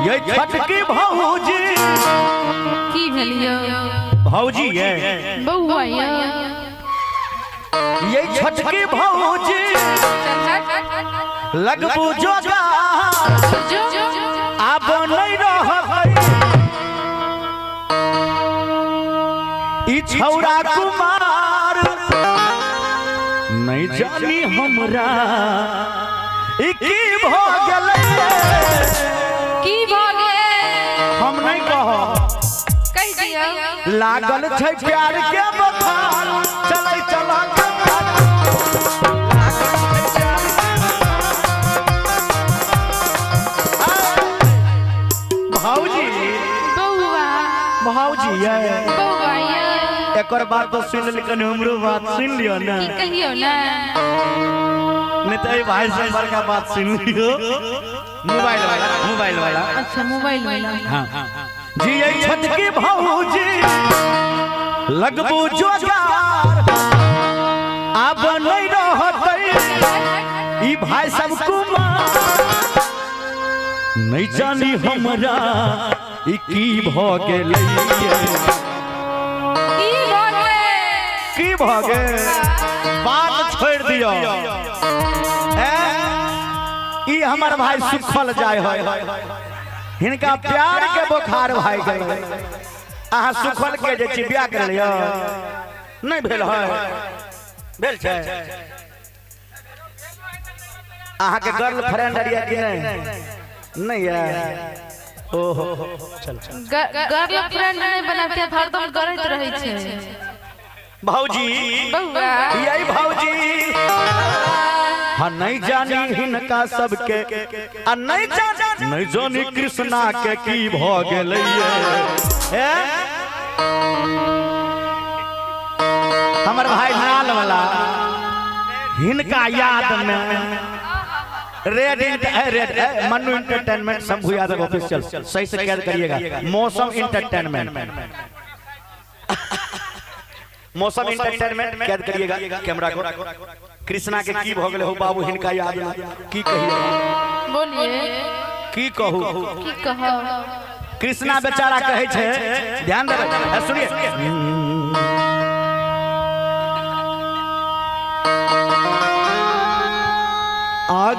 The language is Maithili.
ये छोटकी भौजी की भेल यौ? भौजी ये बौआ यौ। ये छोटकी भौजी लगबू जोगा आब नहीं रहबै ई छौरा कुमार नहीं जानी हमरा ई की भ गेलै। की भऽ गेल? हम नहीं कहब। कहि दियौ। लागल छै प्यार के बखार, चलै चला के भौजी। बौआ। भौजी ये बौआ यौ। एकर बात तो सुन लेकिन हमरो बात सुन लियो ना। की कहियौ ना? नहीं तो भाई से बड़का बात सुन लियो। मोबाइल वाला, मोबाइल वाला। अच्छा, मोबाइल वाला। हाँ जी, ये छोटकी भौजी लगबू जोगार आब नहीं रहतै ई भाई सब कुमार नहीं जानी हमरा ई की भ गेलै। की भऽ गेल? की भ गेल? बात छोड़ दियो। ई हमर भाई सुखल जाय है, हिनका प्यार के बुखार भाई गेलै। अहाँ सुखल के जे छी बियाह कर लियो नहीं भेल है? भेल छै? अहाँ के गर्लफ्रेंड है कि नहीं? नहीं है। ओहो, चल चल। गर्लफ्रेंड नहीं बनाते, हरदम करैत रहै छै। भौजी। बौआ। यही भौजी हाँ नहीं जानी हिनका सबके आ नहीं जानी, नहीं जानी कृष्णा के की भ गेलै। हमर भाई नाल वाला हिनका याद में red red Mannu entertainment Shambhu Yadav official सही से कैद करिएगा। मौसम इंटरटेनमेंट, मौसम इंटरटेनमेंट कैद करिएगा कैमरा को। कृष्णा के की भ गेलै हो बाबू हिनका याद में की कहिए? बोलिए। की कहू? की कहब? कृष्णा बेचारा कहै छै, ध्यान देबै, सुनिए। आग